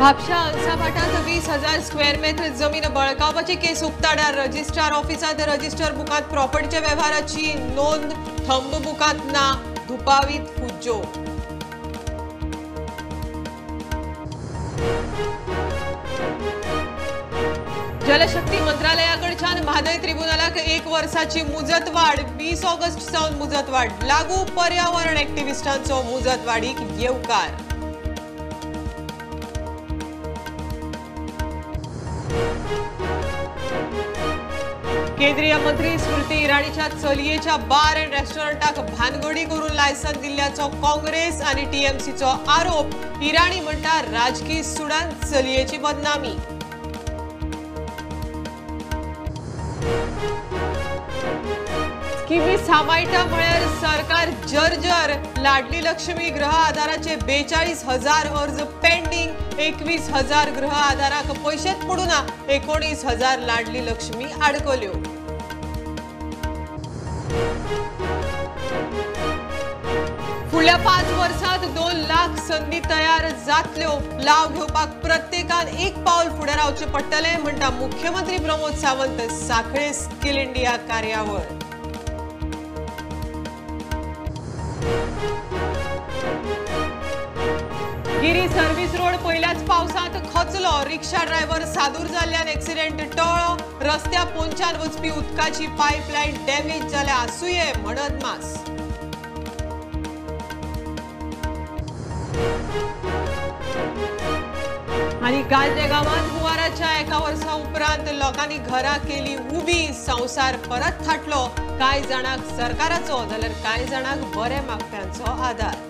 म्हापशा अंसाभाटांत 20,000 स्क्वेअर मेत्र जमीन बळकावपाची केस उक्ताडार. रजिस्ट्रार ऑफिसांत रजिस्टर बुकांत प्रॉपर्टीच्या वेव्हाराची नोंद, थंब बुकांत ना, दुबावीत फुज्जो. जलशक्ती मंत्रालयाकडच्यान म्हादय त्रिब्युनलाक 1 वर्साची मुजतवाढ. 20 ऑगस्ट सावन मुजतवाढ लागू. पर्यावरण ऍक्टिव्हिस्टांचो मुजतवाढीक येवकार. केंद्रीय मंत्री स्मृती इराणीच्या चलयेच्या बार अँड रेस्टॉरंटाक भानगडी करून लायसन दिल्ल्याचो काँग्रेस आनी टीएमसीचो आरोप. इराणी म्हणटा राजकी सुडान चलयेची बदनामी. स्किमी सांबाळटा म्हळ्यार सरकार जर्जर. लाडली लक्ष्मी गृह आधाराचे 42,000 अर्ज पेंडिंग. 21,000 गृह आधाराक पैशेच पडूं ना. 19,000 लाडली लक्ष्मी आडकल्यो. फुडल्या 5 वर्सांत 2 लाख संदी तयार जातल्यो. लाव घेवपाक प्रत्येकान एक पावल फुडें रावचें पडटलें म्हणटा मुख्यमंत्री प्रमोद सावंत. साखळे स्किल इंडिया कार्यावळ. गिरी सर्व्हिस रोड पयल्याच पावसांत खचलो. रिक्षा ड्रायव्हर सादूर जाल्ल्यान एक्सिडेंट टळ्ळो. रस्त्या पोंच्यान वचपी उदकाची पायपलायन डॅमेज जाल्या आसुये म्हण अदमास. आनी गांजे गांवांत हुंवाराच्या 1 वर्सा उपरांत लोकांनी घरां केली उबी. संवसार परत थाटलो. कांय जाणांक सरकाराचो जाल्यार कांय जाणांक बरे मागप्यांचो आदार.